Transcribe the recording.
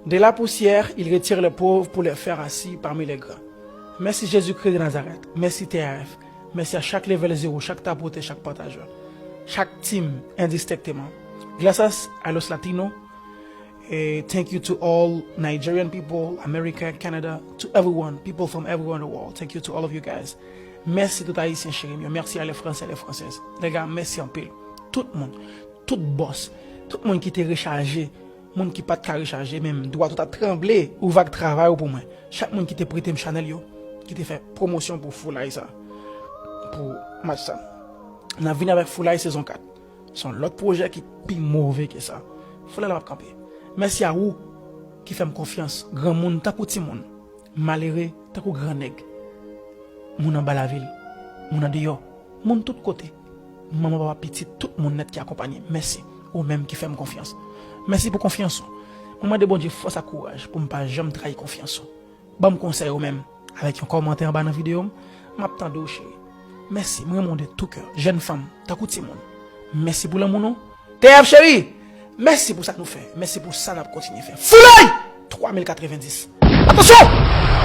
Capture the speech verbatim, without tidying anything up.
De la poussière, il retire les pauvres pour les faire assis parmi les grands. Merci Jésus-Christ de Nazareth. Merci T A F. Merci à chaque level zéro, chaque tapoteur, chaque partageur, chaque team indistinctement. Gracias a los latinos. Eh, thank you to all Nigerian people, America, Canada, to everyone, people from everywhere in the world. Thank you to all of you guys. Mèsi tout Ayisyen cheri m yo. Mèsi a les Français, les Françaises. Lè gars, mèsi anpil. Tout moun, tout bòs, tout moun ki te rechaje, moun ki pa t ka rechaje, menm dwat ou t ap tranble, ou va k travay ou pou mwen. Chak moun ki te prete m chanèl yo, ki te fè pwomosyon pou Foulay sa, pou match sa. N ap vini avèk Foulay sezon kat. Se yon lòt pwojè ki pi move ke sa. Foulay la p ap kanpe. Mèsi a ou ki fè m konfyans, granmoun tankou timoun, malere tankou gran nèg, moun anba lavil, moun andeyò, moun tout kote, manman, papa, pitit, tout moun nèt ki akonpanye m. Mèsi, ou menm ki fè m konfyans. Mèsi pou konfyans ou. Mwen mande Bondye fòs ak kouraj pou m pa janm trayi konfyans ou. Ban m konsèy ou menm, avèk yon kòmantè anba nan videyo m, m ap tande w cheri. Mèsi, m renmen w de tou kè. Jèn fanm, tankou timoun, mèsi pou lanmou nou. T F cheri, mèsi pou sa nou fè. Mèsi pou sa n ap kontinye fè. Foulay! Twa mil katrevenndis. Atansyon!